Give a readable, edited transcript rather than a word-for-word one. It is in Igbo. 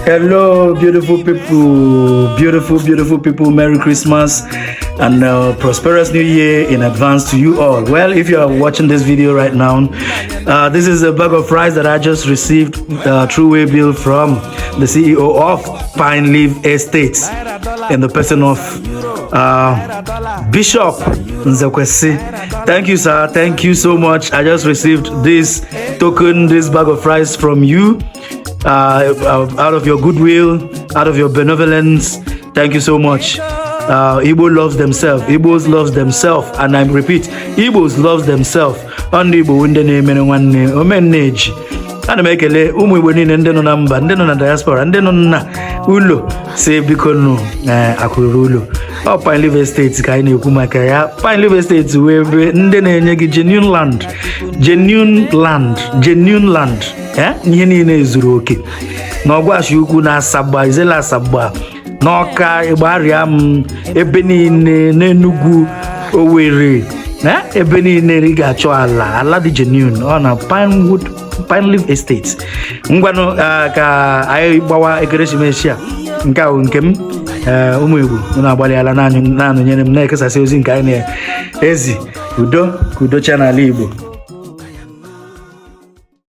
Hello, beautiful people, beautiful, beautiful people. Merry Christmas and prosperous New Year in advance to you all. Well, if you are watching this video right now, this is a bag of rice that I just received through waybill from the CEO of Pineleaf Estates in the person of Bishop Nzekwesi. Thank you, sir. Thank you so much. I just received this token, this bag of rice from you out of your goodwill, out of your benevolence. Thank you so much. Igbo loves themselves. Igbos loves themselves. And I repeat, Igbos loves themselves. Ndị Igbo ndị na-emere nwanne omenneji. Ana m ekele ụmụ Igbo niile ndị nọ na mba, ndị nọ na diaspora, ndị nọ na ụlọ si biko nụ akụrụ ụlọ. Ọ Pineleaf Estate ka anyị na-ekwu maka ya. Pineleaf Estate wee ebe ndị na-enye gị genuine land, genuine land, genuine land. Ihe niile zuru oke na Ọgwashi Ukwu na Asaba, Izele Asaba, n'Ọka, Ịgbarịa m, ebe niile n'Enugu, Owerri, ebe niile ị ga-achọ ala, ala dị genuine, ọ na Pinewood, Pineleaf Estate. Ngwanụ, ka anyị gbawa ekeresimesi a. Nke a bụ nke m. Ee, ụmụ Igbo, unu agbalịala na-anụnyere m na-ekesasị ozi nke anyị na-ezi udo ka udo chia n'ala Igbo.